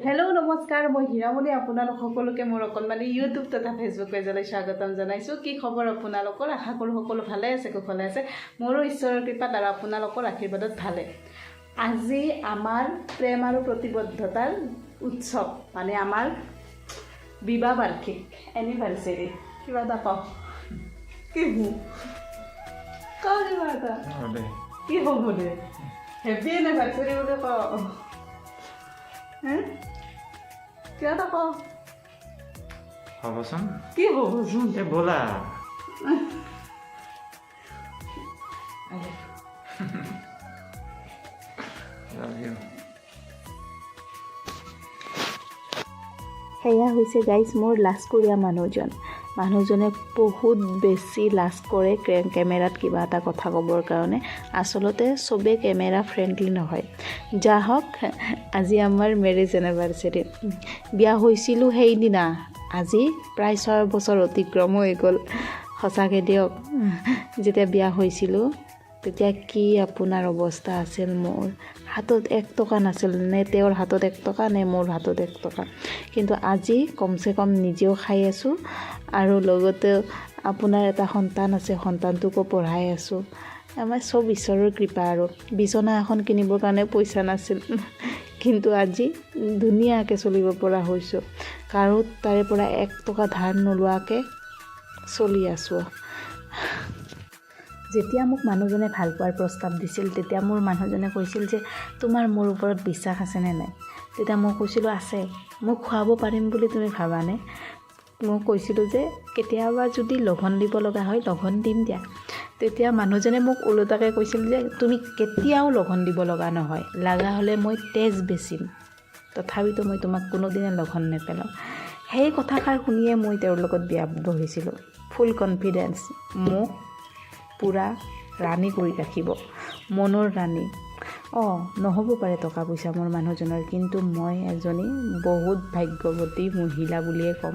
Hello', নমস্কাৰ। মই হীৰামণি, আপোনালোক সকলোকে মোৰ অকণমানি ইউটিউব তথা ফেচবুক পেজলৈ স্বাগতম জনাইছোঁ। কি খবৰ আপোনালোকৰ? আশা কৰোঁ সকলো ভালে আছে, কুশলে আছে। মোৰো ঈশ্বৰৰ কৃপাত আৰু আপোনালোকৰ আশীৰ্বাদত ভালে। আজি আমাৰ প্ৰেম আৰু প্ৰতিবদ্ধতাৰ উৎসৱ, মানে আমাৰ বিবাহ বাৰ্ষিক, এনিভাৰ্চেৰী। কিবা এটা কওঁ কি কওঁ, কিবা এটা। কি হ'ব দে, হেপী এনিভাৰ্চেৰী বুলি কওঁ। হে, কিবা এটা কওঁ। হ'বচোন। কি হ'বচোন? এই ব'লা। Love you. সেয়া হৈছে গাইজ, মোৰ লাজকুৰীয়া মানুহজন। মানুহজনে বহুত বেছি লাজ কৰে কেমেৰাত কিবা এটা কথা ক'বৰ কাৰণে। আচলতে চবেই কেমেৰা ফ্ৰেণ্ডলি নহয়। যা হওক, আজি আমাৰ মেৰেজ এনিভাৰ্চেৰী। বিয়া হৈছিলোঁ সেইদিনা, আজি প্ৰায় 6 বছৰ অতিক্ৰম হৈ গ'ল। সঁচাকৈ দিয়ক, যেতিয়া বিয়া হৈছিলোঁ তেতিয়া কি আপোনাৰ অৱস্থা আছিল, মোৰ হাতত 1 টকা নাছিল, নে তেওঁৰ হাতত 1 টকা, নে মোৰ হাতত 1 টকা। কিন্তু আজি কমচে কম নিজেও খাই আছোঁ আৰু লগতে আপোনাৰ এটা সন্তান আছে, সন্তানটোকো পঢ়াই আছোঁ। আমাৰ চব ঈশ্বৰৰ কৃপা। আৰু বিচনা এখন কিনিবৰ কাৰণে পইচা নাছিল, কিন্তু আজি ধুনীয়াকৈ চলিব পৰা হৈছোঁ। কাৰো তাৰে পৰা 1 টকা ধাৰ নোলোৱাকৈ চলি আছোঁ। যেতিয়া মোক মানুহজনে ভাল পোৱাৰ প্ৰস্তাৱ দিছিল, তেতিয়া মোৰ মানুহজনে কৈছিল যে তোমাৰ মোৰ ওপৰত বিশ্বাস আছেনে নাই? তেতিয়া মই কৈছিলোঁ, আছে। মই খুৱাব পাৰিম বুলি তুমি ভাবানে? মই কৈছিলোঁ যে কেতিয়াবা যদি লঘোণ দিব লগা হয়, লঘোণ দিম দিয়া। তেতিয়া মানুহজনে মোক ওলোটাকৈ কৈছিল যে তুমি কেতিয়াও লঘোণ দিব লগা নহয়, লগা হ'লে মই তেজ বেচিম, তথাপিতো মই তোমাক কোনোদিনে লঘোণ নেপেলাওঁ। সেই কথাষাৰ শুনিয়ে মই তেওঁৰ লগত বিয়া বহিছিলোঁ। ফুল কনফিডেঞ্চ, মোক পূৰা ৰাণী কৰি ৰাখিব, মনৰ ৰাণী। অঁ, নহ'ব পাৰে টকা পইচা মোৰ মানুহজনৰ, কিন্তু মই এজনী বহুত ভাগ্যৱতী মহিলা বুলিয়ে ক'ম।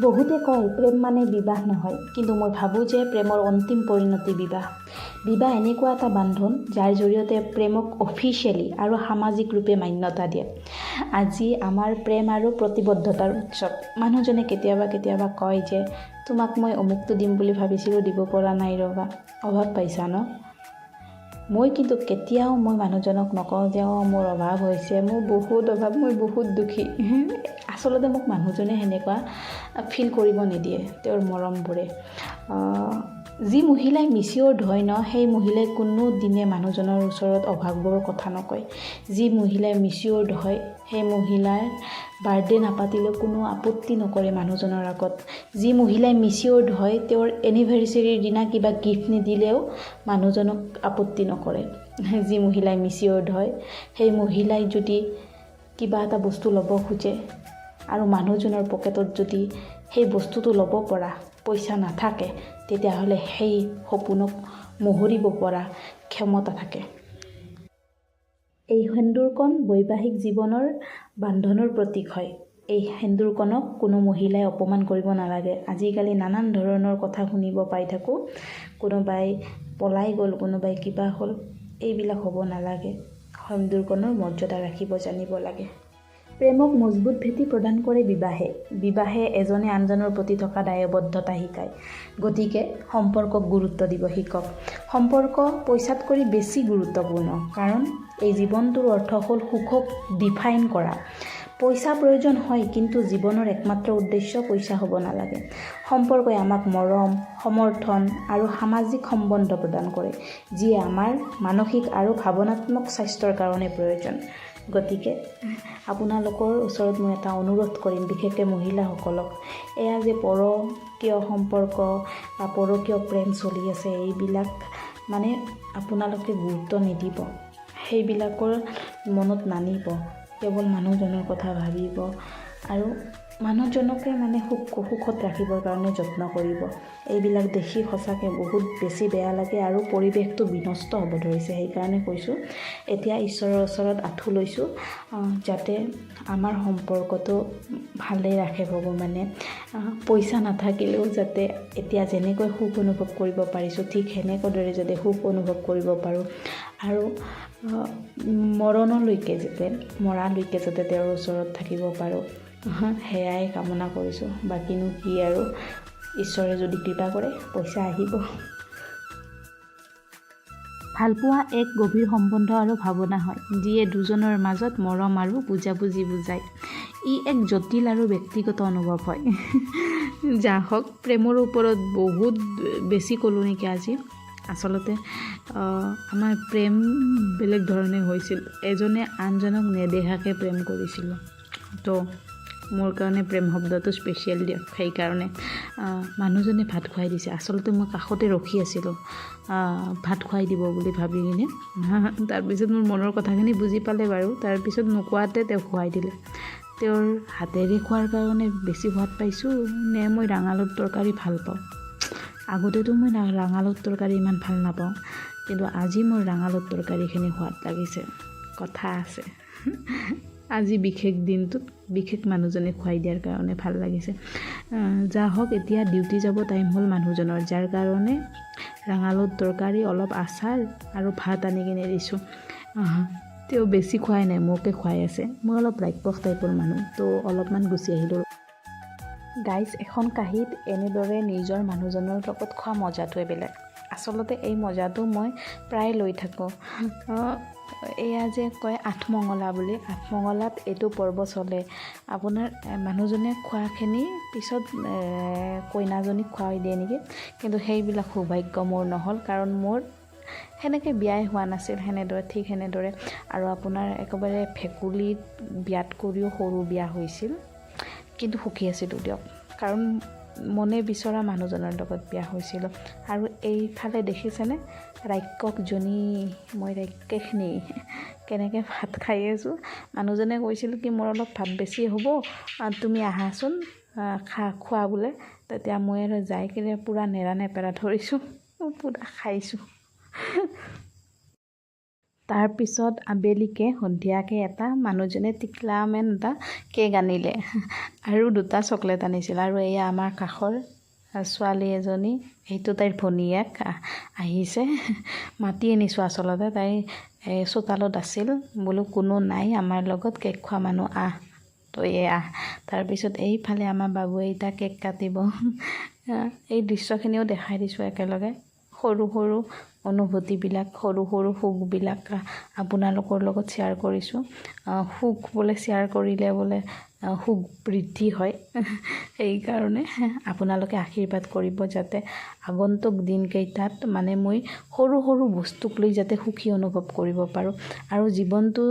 বহুতে কয় প্ৰেম মানে বিবাহ নহয়, কিন্তু মই ভাবোঁ যে প্ৰেমৰ অন্তিম পৰিণতি বিবাহ। বিবাহ এনেকুৱা এটা বান্ধোন যাৰ জৰিয়তে প্ৰেমক অফিচিয়েলি আৰু সামাজিক ৰূপে মান্যতা দিয়ে। আজি আমাৰ প্ৰেম আৰু প্ৰতিবদ্ধতাৰ উৎসৱ। মানুহজনে কেতিয়াবা কেতিয়াবা কয় যে তোমাক মই অমুকটো দিম বুলি ভাবিছিলোঁ, দিব পৰা নাই ৰ'বা, অভাৱ পাইছা ন? মই কিন্তু কেতিয়াও মই মানুহজনক নকওঁ যে অঁ, মোৰ অভাৱ হৈছে, মোৰ বহুত অভাৱ, মই বহুত দুখী। আচলতে মোক মানুহজনে সেনেকুৱা ফিল কৰিব নিদিয়ে তেওঁৰ মৰমবোৰে। যি মহিলাই মেচিয়ৰ্ড হয় ন, সেই মহিলাই কোনো দিনে মানুহজনৰ ওচৰত অভাৱৰ কথা নকয়। যি মহিলাই মেচিয়ৰ্ড হয়, সেই মহিলাৰ বাৰ্থডে নাপাতিলেও কোনো আপত্তি নকৰে মানুহজনৰ আগত। যি মহিলাই মেচিয়ৰ্ড হয়, তেওঁৰ এনিভাৰ্চেৰীৰ দিনা কিবা গিফ্ট নিদিলেও মানুহজনক আপত্তি নকৰে। যি মহিলাই মেচিয়ৰ্ড হয়, সেই মহিলাই যদি কিবা এটা বস্তু ল'ব খোজে আৰু মানুহজনৰ পকেটত যদি সেই বস্তুটো ল'ব পৰা পইচা নাথাকে, তেতিয়াহ'লে সেই সপোনক মোহৰিব পৰা ক্ষমতা থাকে। এই সেন্দুৰকণ বৈবাহিক জীৱনৰ বান্ধোনৰ প্ৰতীক হয়। এই সেন্দুৰকণক কোনো মহিলাই অপমান কৰিব নালাগে। আজিকালি নানান ধৰণৰ কথা শুনিব পাই থাকোঁ, কোনোবাই পলাই গ'ল, কোনোবাই কিবা হ'ল। এইবিলাক হ'ব নালাগে। সেন্দুৰকণৰ মৰ্যাদা ৰাখিব জানিব লাগে। প্ৰেমক মজবুত ভেটি প্ৰদান কৰে বিবাহে। বিবাহে এজনে আনজনৰ প্ৰতি থকা দায়বদ্ধতা শিকায়। গতিকে সম্পৰ্কক গুৰুত্ব দিব শিকক। সম্পৰ্ক পইচাত কৰি বেছি গুৰুত্বপূৰ্ণ, কাৰণ এই জীৱনটোৰ অৰ্থ হ'ল সুখক ডিফাইন কৰা। পইচা প্ৰয়োজন হয়, কিন্তু জীৱনৰ একমাত্ৰ উদ্দেশ্য পইচা হ'ব নালাগে। সম্পৰ্কই আমাক মৰম, সমৰ্থন আৰু সামাজিক সম্বন্ধ প্ৰদান কৰে, যিয়ে আমাৰ মানসিক আৰু ভাৱনাত্মক স্বাস্থ্যৰ কাৰণে প্ৰয়োজন। গতিকে আপোনালোকৰ ওচৰত মই এটা অনুৰোধ কৰিম, বিশেষকৈ মহিলাসকলক, এয়া যে পৰকীয় সম্পৰ্ক বা পৰকীয় প্ৰেম চলি আছে, এইবিলাক মানে আপোনালোকে গুৰুত্ব নিদিব, সেইবিলাকৰ মনত নানিব। কেৱল মানুহজনৰ কথা ভাবিব আৰু মানুহজনকে মানে সুখত ৰাখিবৰ কাৰণে যত্ন কৰিব। এইবিলাক দেখি সঁচাকৈ বহুত বেছি বেয়া লাগে আৰু পৰিৱেশটো বিনষ্ট হ'ব ধৰিছে। সেইকাৰণে কৈছোঁ, এতিয়া ঈশ্বৰৰ ওচৰত আঁঠু লৈছোঁ যাতে আমাৰ সম্পৰ্কটো ভালেই ৰাখে ভগৱানে। পইচা নাথাকিলেও যাতে এতিয়া যেনেকৈ সুখ অনুভৱ কৰিব পাৰিছোঁ, ঠিক সেনেকৈ যাতে সুখ অনুভৱ কৰিব পাৰোঁ আৰু মৰণলৈকে যাতে, মৰালৈকে যাতে তেওঁৰ ওচৰত থাকিব পাৰোঁ, সেয়াই কামনা কৰিছোঁ। বাকীনো কি আৰু, ঈশ্বৰে যদি কৃপা কৰে পইচা আহিব। ভালপোৱা এক গভীৰ সম্বন্ধ আৰু ভাৱনা হয়, যিয়ে দুজনৰ মাজত মৰম আৰু বুজাবুজি বুজায়। ই এক জটিল আৰু ব্যক্তিগত অনুভৱ হয়। যা হওক, প্ৰেমৰ ওপৰত বহুত বেছি ক'লোঁ নেকি আজি। আচলতে আমাৰ প্ৰেম বেলেগ ধৰণে হৈছিল। এজনে আনজনক নেদেখাকৈ প্ৰেম কৰিছিলোঁ। তো মোৰ কাৰণে প্ৰেম শব্দটো স্পেচিয়েল দিয়ক। সেইকাৰণে মানুহজনে ভাত খুৱাই দিছে। আচলতে মই কাষতে ৰখি আছিলোঁ ভাত খুৱাই দিব বুলি ভাবি কিনে। তাৰপিছত মোৰ মনৰ কথাখিনি বুজি পালে বাৰু। তাৰপিছত নোকোৱাতে তেওঁ খুৱাই দিলে। তেওঁৰ হাতেৰে খোৱাৰ কাৰণে বেছি সোৱাদ পাইছোঁ নে মই ৰাঙালাওৰ তৰকাৰী ভাল পাওঁ। আগতেতো মই ৰাঙালাওৰ তৰকাৰী ইমান ভাল নাপাওঁ, কিন্তু আজি মোৰ ৰাঙালাওৰ তৰকাৰীখিনি সোৱাদ লাগিছে। কথা আছে, আজি বিশেষ দিনটোত বিশেষ মানুহজনে খুৱাই দিয়াৰ কাৰণে ভাল লাগিছে। যা হওক, এতিয়া ডিউটি যাব টাইম হ'ল মানুহজনৰ, যাৰ কাৰণে ৰাঙালাওৰ তৰকাৰী, অলপ আচাৰ আৰু ভাত আনি কিনে দিছোঁ। তেওঁ বেছি খুৱাই নাই, মোকে খুৱাই আছে। মই অলপ ৰাক্ষস টাইপৰ মানুহ, তো অলপমান গুচি আহিলোঁ। গাইজ, এখন কাঁহীত এনেদৰে নিজৰ মানুহজনৰ লগত খোৱা মজাটোৱে বেলেগ। আচলতে এই মজাটো মই প্ৰায় লৈ থাকোঁ। এয়া যে কয় আঠমঙলা বুলি, আঠমঙলাত এইটো পৰ্ব চলে। আপোনাৰ মানুহজনে খোৱাখিনি পিছত কইনাজনীক খুৱাই দিয়ে নেকি। কিন্তু সেইবিলাক সৌভাগ্য মোৰ নহ'ল, কাৰণ মোৰ সেনেকৈ বিয়াই হোৱা নাছিল সেনেদৰে, ঠিক সেনেদৰে। আৰু আপোনাৰ একেবাৰে ভেকুলীত বিয়াত কৰিও সৰু বিয়া হৈছিল, কিন্তু সুখী আছিলোঁ দিয়ক, কাৰণ মনে বিচৰা মানুহজনৰ লগত বিয়া হৈছিলোঁ। আৰু এইফালে দেখিছেনে ৰাক্ষসজনী, মই ৰাক্ষসনী, কেনেকৈ ভাত খাই আছোঁ। মানুহজনে কৈছিল কি মোৰ অলপ ভাত বেছি হ'ব, তুমি আহাচোন খোৱা বোলে। তেতিয়া মই আৰু যাই কিনে পূৰা নেৰা নেপেৰা ধৰিছোঁ, পূৰা খাইছোঁ। তাৰপিছত আবেলিকে সন্ধিয়াকৈ এটা মানুহজনে টিকলামেন এটা কেক আনিলে আৰু দুটা চকলেট আনিছিল। আৰু এয়া আমাৰ কাষৰ ছোৱালী এজনী, সেইটো তাইৰ ভনীয়েক আহিছে, মাতি আনিছোঁ। আচলতে তাই চোতালত আছিল, বোলো কোনো নাই আমাৰ লগত কেক খোৱা মানুহ, আহ তয়ে আহ। তাৰপিছত এইফালে আমাৰ বাবুৱে এতিয়া কেক কাটিব। এই দৃশ্যখিনিও দেখাই দিছোঁ একেলগে। সৰু সৰু অনুভূতিবিলাক, সৰু সৰু সুখবিলাক আপোনালোকৰ লগত শ্বেয়াৰ কৰিছোঁ। সুখ বোলে শ্বেয়াৰ কৰিলে বোলে সুখ বৃদ্ধি হয়। সেইকাৰণে আপোনালোকে আশীৰ্বাদ কৰিব যাতে আগন্তুক দিনকেইটাত মানে মই সৰু সৰু বস্তুক লৈ যাতে সুখী অনুভৱ কৰিব পাৰোঁ আৰু জীৱনটো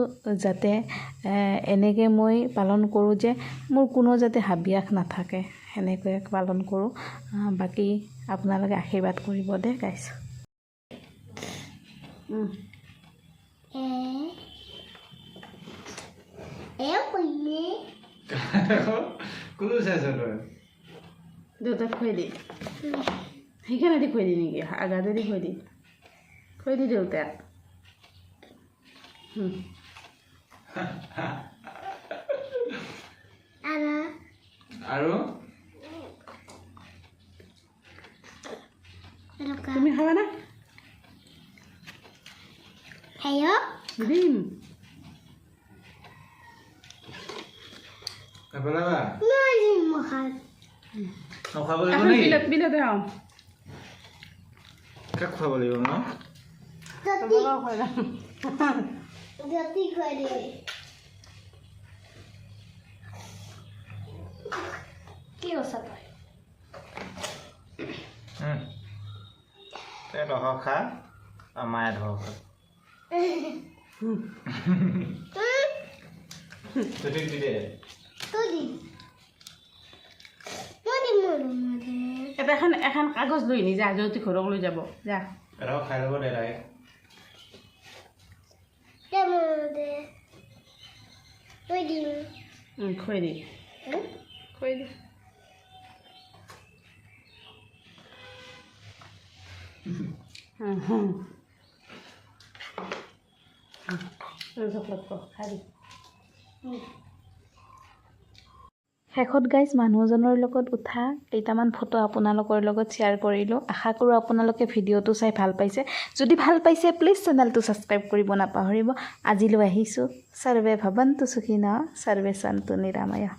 যাতে এনেকৈ মই পালন কৰোঁ যে মোৰ কোনো যাতে হাবিয়াস নাথাকে, সেনেকৈ পালন কৰোঁ। বাকী আপোনালোকে আশীৰ্বাদ কৰিব দেই গাইছ। কোনো চাইছ তই? দেউতাক খুৱাই দি, সেইখনেদি খুৱাই দি নেকি? আগাতেদি খুৱাই দি, খুৱাই দি দেউতাক। আৰু তুমি খাবানা? দিম। নেপেলাবা, নখুৱাব লাগিব নেকি? বিলাতে কাক খুৱাব লাগিব ন? তই এডোখৰ খা আৰু মায়ে এডোখৰ খা। জ্যোতিক দি দে। এটা এখন এখন কাগজ লৈ নি যা, জ্যোতি ঘৰক লৈ যাব যা। এডোখৰ খাই ল'ব দে তাইক। খুৱাই দি, কৰি দে। চকলেট খাবি। শেষত গাইজ, মানুহজনৰ লগত উঠা কেইটামান ফটো আপোনালোকৰ লগত শ্বেয়াৰ কৰিলোঁ। আশা কৰোঁ আপোনালোকে ভিডিঅ'টো চাই ভাল পাইছে। যদি ভাল পাইছে, প্লিজ চেনেলটো ছাবস্ক্ৰাইব কৰিব নাপাহৰিব। আজিলৈ আহিছোঁ। সৰ্বে ভৱন্তু সুখিনঃ, সৰ্বে সন্তু নিৰাময়া।